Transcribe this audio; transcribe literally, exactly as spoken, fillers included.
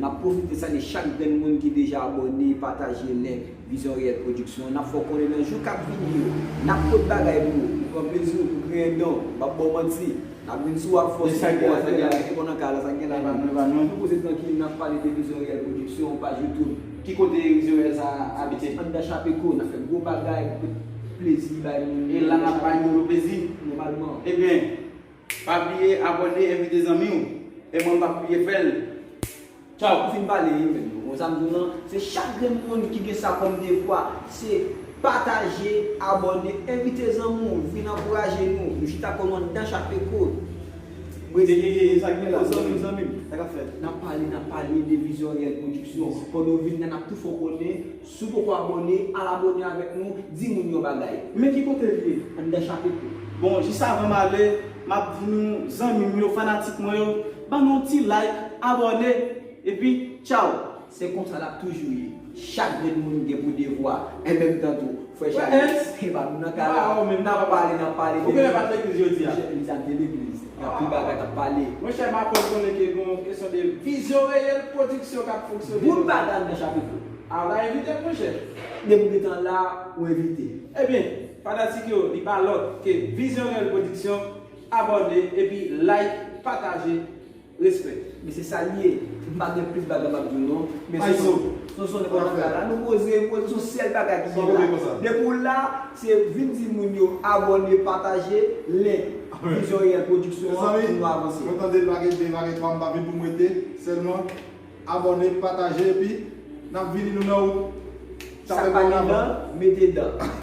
N ap pwofite salye chak grenn moun ki deja abòne, pataje link Vizyon Reyèl Pwodiksyon an. N ap fè w konnen nan jou k ap vini yo, n ap pot bagay pou ou. Nou pran plezi w pou griyen dan w, m p ap ba w manti. N ap vin sou w ak fòs. Men sa gen la, sa gen la. Rete bon nan kay la, sa gen la. Nou poze trankil, n ap pale de Vizyon Reyèl Pwodiksyon, yon paj YouTube. Ki kote Vizyon Reyèl sa abite? Anndan Chapeko, n ap fè gwo bagay, plezi bay moun. E la n ap bay moun yo plezi. Nòmalman. Ebyen, pa bliye abòne, envite zanmi w. E mwen m p ap bliye fè l. Tchaw. Ou fin pale, wi, men bon, sa m di w lan, se chak grenn moun ki gen sa kòm devwa, se pataje, abòne, envite zanmi w, vin ankouraje nou. Nou chita kò nou anndan Chapeko. Ye, ye, ye, ye, sa gen la, zanmi m, zanmi m, sa k ap fèt? N ap pale, n ap pale de Vizyon Reyèl Pwodiksyon. Pandan w vin la, n ap tou fè w konnen, si w poko abòne, al abòne avèk nou, di moun yon bagay. Men ki kote l ye? Anndan Chapeko. Bon, jis avan m ale, m ap di nou, zanmi m yo, fanatik mwen yo, ban nou yon ti like, abòne, epi tchaw! Se konsa l ap toujou ye. Chak grenn moun gen pou devwa. An menm tan tou, frè Charles, e pa nou nan kay la. N ap pale, n ap pale. Ou genlè pa t legliz jodi a? Li te legliz. N ap pi bagay, n ap pale. Monchè, m aprann konnen ke gen yon kesyon de Vizyon Reyèl Pwodiksyon k ap fonksyone. Bout bagay anndan Chapeko. A, w ta envite m, monchè. Depi w gentan la, ou envite. Ebyen, fanatik yo, li pa lòt ke Vizyon Reyèl Pwodiksyon, abòne, epi like, pataje, respè. Men se sa l ye. M pa gen plis bagay m ap di w non. Men Sonson, Sonson, nou konn bagay la, nou poze, poze, se yon sèl bagay ki gen la. Depi w la, se vin di moun yo abòne, pataje, link Vizyon Reyèl Pwodiksyon an pou nou avanse. Mezanmi, mwen tande l pa gen de, pa gen twa, m pa vin pou m rete. Sèlman, abòne, pataje, epi n ap vini nou nan wout. Sa k pa gen dan, mete dan.